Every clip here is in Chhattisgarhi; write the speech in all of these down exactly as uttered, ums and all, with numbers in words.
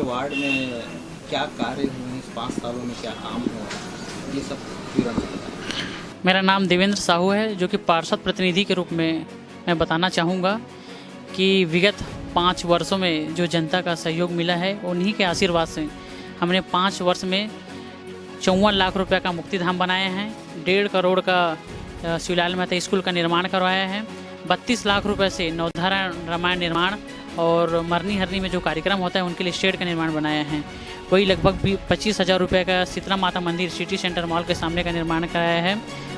वार्ड में क्या कार्य हुए हैं इस पाँच सालों में, क्या काम हुआ है, ये सब विवरण बताएं। मेरा नाम देवेंद्र साहू है, जो कि पार्षद प्रतिनिधि के रूप में मैं बताना चाहूँगा कि विगत पाँच वर्षों में जो जनता का सहयोग मिला है, उन्हीं के आशीर्वाद से हमने पाँच वर्ष में चौवन लाख रुपये का मुक्तिधाम बनाए हैं, डेढ़ करोड़ का, अ, शिवलाल मेहता स्कूल का निर्माण करवाया है, बत्तीस लाख रुपये से नवधारा रामायण निर्माण और मरनी हरनी में जो कार्यक्रम होता है, उनके लिए शेड का निर्माण बनाया है। वही लगभग भी पच्चीस हज़ार रुपये का शीतला माता मंदिर सिटी सेंटर मॉल के सामने का निर्माण कराया है।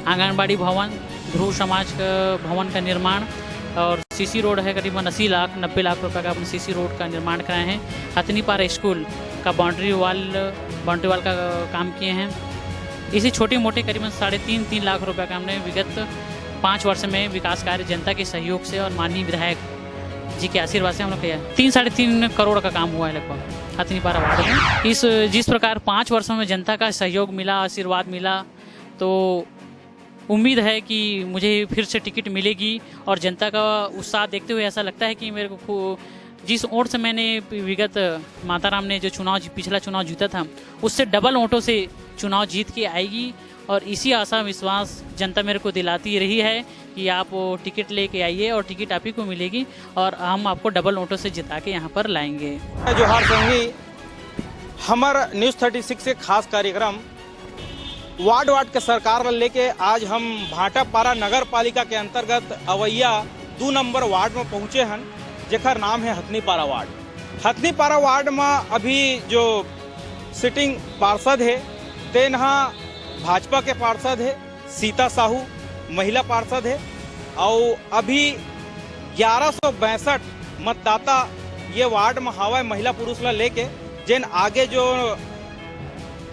आंगनबाड़ी भवन, ध्रुव समाज का भवन का निर्माण और सीसी रोड है, करीबन अस्सी लाख, नब्बे लाख रुपए का अपने सीसी रोड का निर्माण कराए हैं। हथनीपारा स्कूल का बाउंड्री वॉल, बाउंड्री वॉल का काम किए हैं। इसी छोटे मोटे करीबन साढ़े तीन, तीन लाख रुपए का हमने विगत पाँच वर्ष में विकास कार्य जनता के सहयोग से और माननीय विधायक जी के आशीर्वाद से हम लोग किया है। तीन, साढ़े तीन करोड़ का काम हुआ है लगभग हथनीपारा वार्ड में। इस, जिस प्रकार पाँच वर्षों में जनता का सहयोग मिला, आशीर्वाद मिला, तो उम्मीद है कि मुझे फिर से टिकट मिलेगी और जनता का उत्साह देखते हुए ऐसा लगता है कि मेरे को खू-, जिस वोट से मैंने विगत माताराम ने जो चुनाव जी-, पिछला चुनाव जीता था, उससे डबल वोटों से चुनाव जीत के आएगी और इसी आशा विश्वास जनता मेरे को दिलाती रही है कि आप वो टिकट लेके आइए और टिकट आप ही को मिलेगी और हम आपको डबल वोटों से जिता के यहाँ पर लाएंगे। जोहार संगी, हमर न्यूज़ थर्टी सिक्स के खास कार्यक्रम वार्ड वार्ड के सरकार ल लेके आज हम भाटापारा नगर पालिका के अंतर्गत अवैया दू नंबर वार्ड में पहुंचे हन, जेकर नाम है हथनीपारा वार्ड। हथनीपारा वार्ड में अभी जो सिटिंग पार्षद है, तेन ह भाजपा के पार्षद है, सीता साहू महिला पार्षद है, और अभी ग्यारह सौ बैसठ मतदाता ये वार्ड में हवय महिला पुरुष ला लेके, जेन आगे जो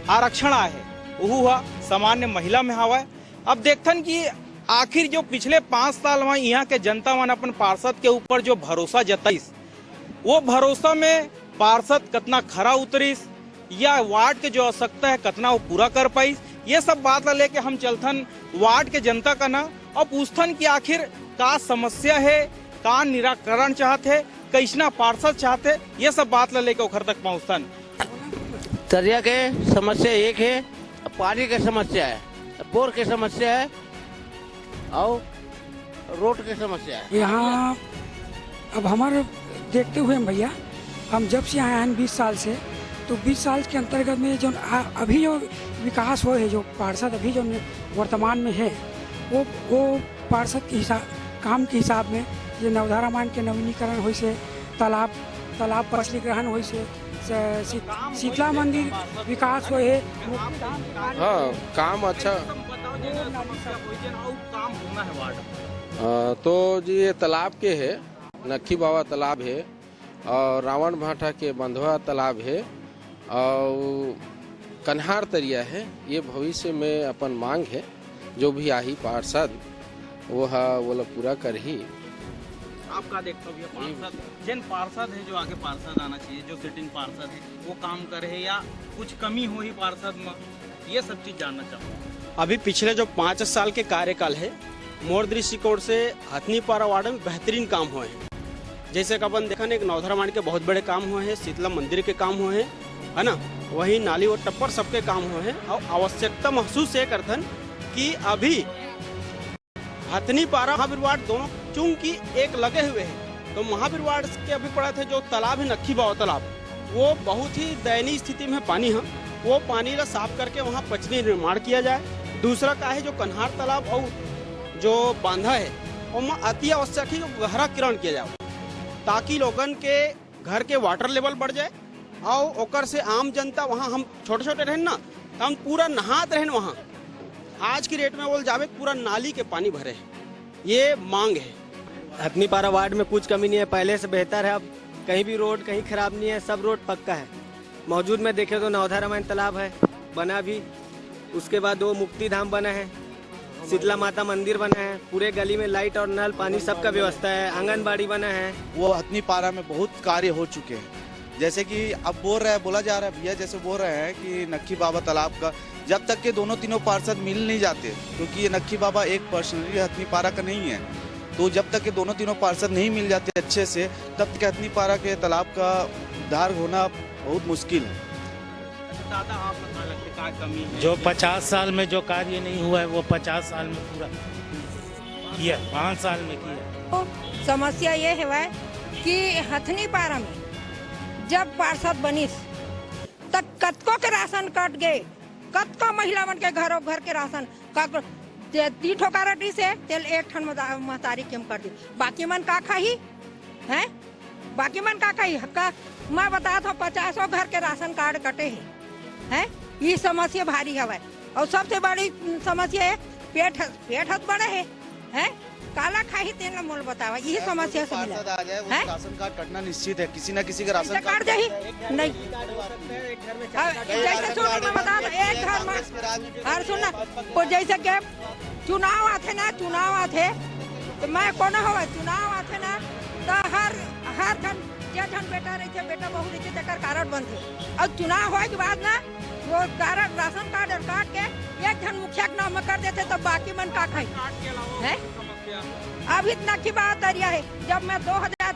आरक्षण आए है, उहू ह सामान्य महिला में हवय। अब देखथन कि आखिर जो पिछले पाँच साल में यहाँ के जनता मन अपन पार्षद के ऊपर जो भरोसा जताइस, वो भरोसा में पार्षद कतना खरा उतरिस या वार्ड के जो आवश्यकता है, कतना वो पूरा कर पाइस, ये सब बात ला लेके हम चलथन वार्ड के जनता कना और पूछथन कि आखिर का समस्या है, का निराकरण चाहत है, कैसना पार्षद चाहत है, ये सब बात ला लेके ओखर तक पहुँचथन। तरिया के समस्या एक है, पानी के समस्या है, बोर के समस्या है और रोड के समस्या है। यहाँ अब हमारे देखते हुए हम भैया, हम जब से आए हैं बीस साल से, तो बीस साल के अंतर्गत में जो आ-, अभी जो विकास हुआ है, जो पार्षद अभी जो वर्तमान में है, वो, वो पार्षद के हिसाब, काम के हिसाब में ये नवधारा मार्ग के नवीनीकरण होइस हे, तालाब, तालाब पसली ग्रहण होइस हे, स-, सी-, शीतला मंदिर विकास होए हे। हाँ, काम अच्छा। अ, तो जी, ये तालाब के है, नक्खी बाबा तालाब है और रावण भाटा के बंधवा तालाब है और कन्हार तरिया है। ये भविष्य में अपन मांग है, जो भी आही पार्षद, वो ह, वो ला पूरा करही। आप का देखते हो भैया, पार्षद, जिन पार्षद है, जो आगे पार्षद आना चाहिए, जो सिटिंग पार्षद है, वो काम करे है या कुछ कमी होही पार्षद में, ये सब चीज जानना चाहूँगा। अभी पिछले जो पाँच साल के कार्यकाल है, मोर दृष्टिकोण से हथनीपारा वार्ड में बेहतरीन काम हुए हैं। जैसे कि अपन देखन, एक नवधारा मार्ग के बहुत बड़े काम हुए हैं, शीतला मंदिर के काम हुए हैं, है ना, वहीं नाली और टप्पर सबके काम हुए हैं और आवश्यकता महसूस ये करथन कि अभी हथनीपारा महावीर वार्ड दोनों चूंकि एक लगे हुए हैं, तो महावीर वार्ड के अभी पड़ा थे जो तालाब है नक्खी बाबा तालाब, वो बहुत ही दयनीय स्थिति में पानी है। वो पानी ला साफ करके वहाँ पचनी निर्माण किया जाए। दूसरा का है जो कन्हार तालाब और जो बांधा है, ओमा अति आवश्यक है कि गहरा किरण किया जाए, ताकि लोगन के घर के वाटर लेवल बढ़ जाए और ओकर से आम जनता, वहाँ हम छोटे-छोटे रहेन ना, त हम पूरा नहात रहेन वहाँ। आज की डेट में बोल जावे, पूरा नाली के पानी भरे है। ये मांग है। हथनीपारा वार्ड में कुछ कमी नहीं है, पहले से बेहतर है। अब कहीं भी रोड कहीं खराब नहीं है, सब रोड पक्का है। मौजूद में देखे तो नवधा रामायण तालाब है, बना भी, उसके बाद वो मुक्ति धाम बना है, शीतला माता मंदिर बना है, पूरे गली में लाइट और नल पानी सबका व्यवस्था है, आंगनबाड़ी बना है। वो हथनीपारा में बहुत कार्य हो चुके हैं, जैसे कि अब बोल रहे हैं, बोला जा रहा है भैया, जैसे बोल रहे हैं कि नक्खी बाबा तालाब का, जब तक के दोनों तीनों पार्षद मिल नहीं जाते, क्योंकि ये नक्खी बाबा एक पर्सनली हथनीपारा का नहीं है, तो जब तक के दोनों तीनों पार्षद नहीं मिल जाते अच्छे से, तब तक हथनीपारा के तालाब का उद्धार होना बहुत मुश्किल है। अच्छा दादा, आप बता लगते का कमी है? जो पचास साल में जो कार्य नहीं हुआ है, वो पचास साल में पूरा किया, पाँच साल में किया। समस्या ये हवय कि हथनी पारा में जब पार्षद बनिस, त कतको के राशन कट गए, कतको महिला मन के घरों घर के राशन का, ते तीन ठो कारड से तेल एक ठन मदा- महतारी के हम कर दी। बाकी मन का खाही? हैं? बाकी मन का खाही? का मैं बतात हूँ, पचासों घर के राशन कार्ड कटे हे। हैं? ये समस्या भारी हवय। और सबसे बड़ी समस्या है पेट ह-, पेट हत बड़े है। हैं? काला खाही तेन ला मोल बतावा, यही समस्या से मिला। पार्षद आ जाए, वो हैं? राशन कार्ड कटना निश्चित है। किसी ना किसी का राशन पैसा काट जाही? नहीं। अब जैसे सुन, मैं बता दो, एक घर में, और सुन ना, वो जैसे के चुनाव आथे ना, चुनाव आथे, तो मैं कोनो हवय, चुनाव आथे ना, तो हर हर ठन जे ठन बेटा रहिथे, बेटा बहू रहिथे, तेकर कारड बनथे। और चुनाव होए के बाद ना, वो कारड, राशन कार्ड और काट के एक ठन मुखिया के नाम में कर देथे, तो बाकी मन का खाई? हैं? अभी तक की बात दरिया है, जब मैं दो हजार,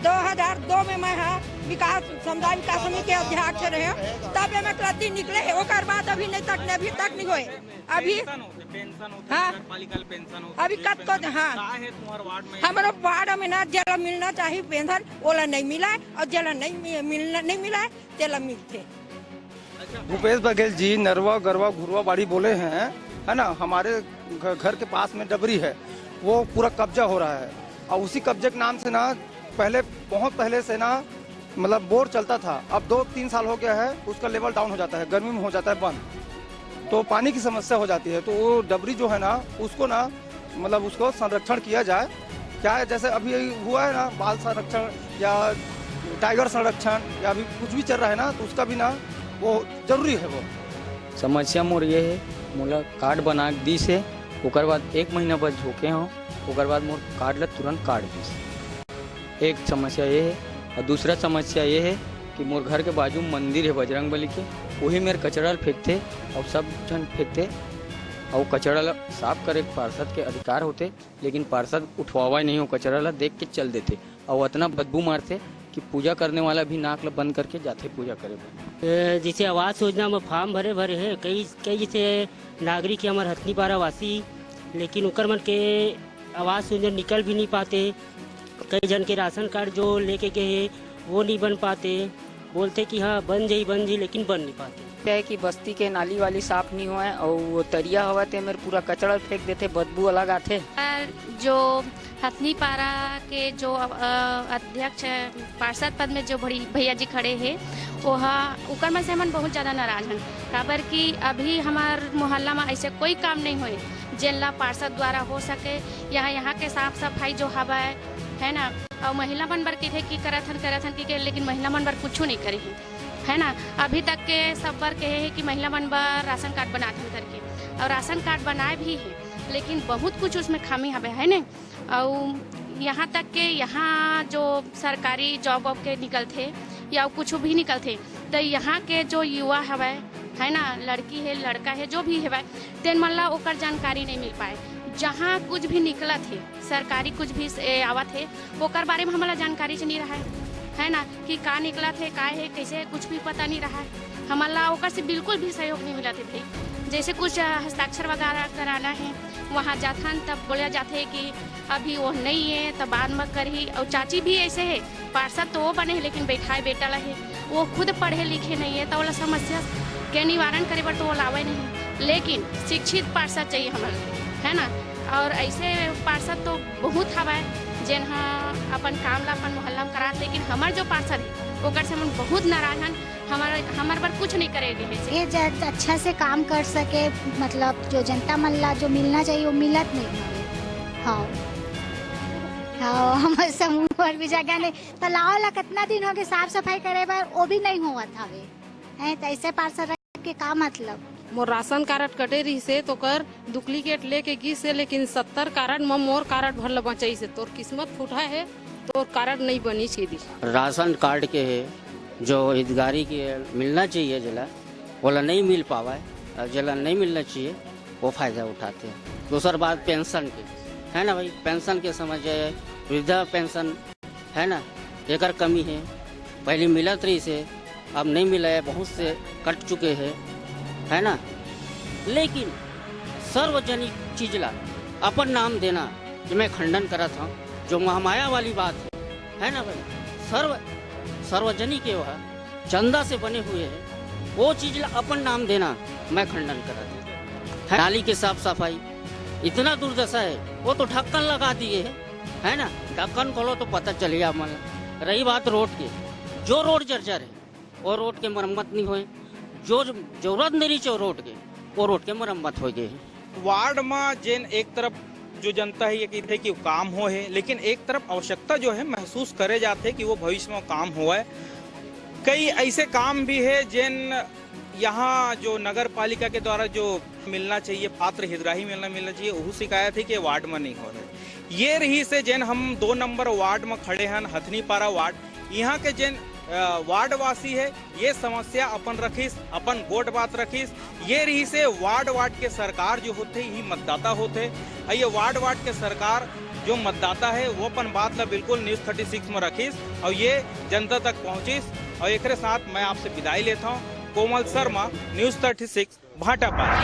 दो हजार दो में मैं हा विकास, समुदाय विकास समिति के अध्यक्ष रहे, तब एमे कलती निकले है, ओकर बाद अभी नहीं तक, अभी तक नहीं होए। अभी पेंशन होते, पेंशन होते, हाँ। नगर पालिका ले पेंशन होते, अभी जे कत को, पेंशन हाँ। का है तुम्हारे वार्ड में? हमारे वार्ड में ना जेला मिलना चाहिए पेंशन, ओला नहीं मिला है, और जेला नहीं मि-, मिलना, नहीं मिला है, तेला मिलते। अच्छा, भूपेश बघेल जी नरवा गरवा घुरवा बाड़ी बोले हैं, है ना, हमारे घ- घर के पास में डबरी है, वो पूरा कब्जा हो रहा है। और उसी कब्जे के नाम से ना, पहले, बहुत पहले से ना, मतलब, बोर चलता था। अब दो तीन साल हो गया है, उसका लेवल डाउन हो जाता है, गर्मी में हो जाता है बंद, तो पानी की समस्या हो जाती है। तो वो डबरी जो है ना, उसको ना, मतलब, उसको संरक्षण किया जाए। क्या है, जैसे अभी हुआ है ना, बाल संरक्षण या टाइगर संरक्षण या अभी कुछ भी चल रहा है ना, तो उसका भी ना, वो जरूरी है वो। समस्या मोर ये है, मोला कार्ड बना के दिस है, ओकर बाद एक महीना बाद झोंके हों, ओकर बाद मोर कार्ड ला तुरंत काट दिस। एक समस्या ये है, और दूसरा समस्या ये है कि मोर घर के बाजू में मंदिर है बजरंग बली के, वही मेर कचरा ल फेंकथे और सब झन फेंकथे, और कचरा ला साफ करे के पार्षद के अधिकार होते, लेकिन पार्षद उठवावा ही नहीं, वो कचरा ला देख के चल देथे, और अतना बदबू मारथे कि पूजा करने वाला भी नाक ला बंद करके जाथे पूजा करे बर। ए, जैसे आवास योजना में फॉर्म भरे भरे हैं कई कई जैसे नागरिक है हमारे हथनीपारा वासी, लेकिन ओकर मन के आवास योजना निकल भी नहीं पाते। कई जन के राशन कार्ड जो लेके गए हैं वो नहीं बन पाते, बोलते कि हाँ बन जाई बन जाई, लेकिन बन नहीं पाते। क्या है कि बस्ती के नाली वाली साफ नहीं हुआ है और वो तरिया हवा ते मेरे पूरा कचरा फेंक देते, बदबू अलग आते। और जो हथनीपारा के जो अ, अध्यक्ष पार्षद पद में जो बड़ी भैया जी खड़े हैं, वो हा, उकर में से हमन बहुत ज़्यादा नाराज हन, काबर कि अभी हमार मोहल्ला में ऐसे कोई काम नहीं होए जेन ला पार्षद द्वारा हो सके। यहाँ यहाँ के साफ सफाई जो हवा है, है ना, और महिला मन बर कहे कि करत हन करत हन कि के, लेकिन महिला मन बर कुछ नहीं करे हैं, है ना। अभी तक के सब बर कहे हैं कि महिला मन बर राशन कार्ड बनात हन करके, और राशन कार्ड बनाए भी हैं, लेकिन बहुत कुछ उसमें खामी हवे, है ना। और यहाँ तक के यहाँ जो सरकारी जॉब वॉब के निकलते या कुछ भी निकलते, तो यहाँ के जो युवा हवे, है ना, लड़की है, लड़का है, जो भी हवे, तेन मन ला ओकर जानकारी नहीं मिल पाए। जहाँ कुछ भी निकलत है, सरकारी कुछ भी से आवत है, ओकर बारे में हमला जानकारी च नहीं रहा है, है ना, कि का निकलत है, का है, कैसे है, कुछ भी पता नहीं रहा है। हमला ओकर से बिल्कुल भी सहयोग नहीं मिलत है भाई। जैसे कुछ अ, हस्ताक्षर वगैरह कराना है, वहाँ जाथन तब बोला जाते है कि अभी वो नहीं है, तब बाद में करही। और चाची भी ऐसे है, पार्षद तो वो बने हैं, लेकिन बैठाए बेटा ला है, वो खुद पढ़े लिखे नहीं है, तो ओला समस्या के निवारण करे बर तो वो लावे नहीं। लेकिन शिक्षित पार्षद चाहिए हमारे, है ना। और ऐसे पार्षद तो बहुत हवा है, जेन हा अपन काम ला अपन मोहल्ला में करात, लेकिन हमार जो पार्षद है, ओकर से हम बहुत नाराज हन। हमार हमार बर कुछ नहीं करे गए हैं। ये ज- अच्छा से काम कर सके, मतलब जो जनता मन ला जो मिलना चाहिए वो मिलत नहीं हवे। हाँ, हाँ, हमारे समूह पर भी जगह नहीं। तालाब ला कितना दिन हो गए साफ सफाई करे बर, वो भी नहीं होवत हवे। हैं, तो ऐसे पार्षद रख के का मतलब? मोर राशन कारड कटे रहिसे, तोकर डुप्लीकेट लेके गिस हे, लेकिन सत्तर कारड म मोर कारड भर ल बचइस हे। तोर किस्मत फूटा हे, तोर कारड नइ बनिस हे दी। राशन कार्ड के हे, जो हितग्राही के मिलना चाहिए जेला, ओला नहीं मिल पावा है, और जेला नहीं मिलना चाहिए, वो फायदा उठाते हैं। दूसर बात पेंशन के, है ना भाई, पेंशन के समझ है, वृद्धा पेंशन, है ना, एकर कमी है। पहले मिलत रहिसे, अब नहीं मिला है, बहुत से कट चुके हैं, है ना। लेकिन सार्वजनिक चीज ला अपन नाम देना, ये मैं खंडन करत हूँ, जो महामाया वाली बात है, है ना भाई। सर्व सार्वजनिक है, वह चंदा से बने हुए हैं, वो चीज ला अपन नाम देना मैं खंडन करत हूँ। है, नाली के साफ सफाई, इतना दुर्दशा है, वो तो ढक्कन लगा दिए है, है ना। ढक्कन खोलो तो पता चल गया मन। रही बात रोड के, जो रोड जर्जर है, वो रोड के मरम्मत नहीं होए। जो जरूरत नहीं रही रोड के, वो रोड के मरम्मत हो गए। वार्ड में जेन एक तरफ जो जनता है ये कहते कि काम हो है, लेकिन एक तरफ आवश्यकता जो है महसूस करे जाते कि वो भविष्य में काम होए। कई ऐसे काम भी है जेन यहाँ जो नगर पालिका के द्वारा जो मिलना चाहिए, पात्र हितग्राही मिलना मिलना चाहिए, वहू शिकायत है कि वार्ड में नहीं हो रहे। ये रही से जेन हम दो नंबर वार्ड में खड़े हैं, हथनीपारा वार्ड। यहाँ के जेन अ, वार्ड वासी है, ये समस्या अपन रखिस, अपन गोठ बात रखिस। ये रही से वार्ड वार्ड के सरकार जो होते ही मतदाता होते, और ये वार्ड वार्ड के सरकार जो मतदाता है वो अपन बात ला बिल्कुल न्यूज थर्टी सिक्स में रखिस और ये जनता तक पहुंचिस। और एकरे साथ मैं आपसे विदाई लेता हूँ। Komal Sharma, news thirty six, Bhatapara.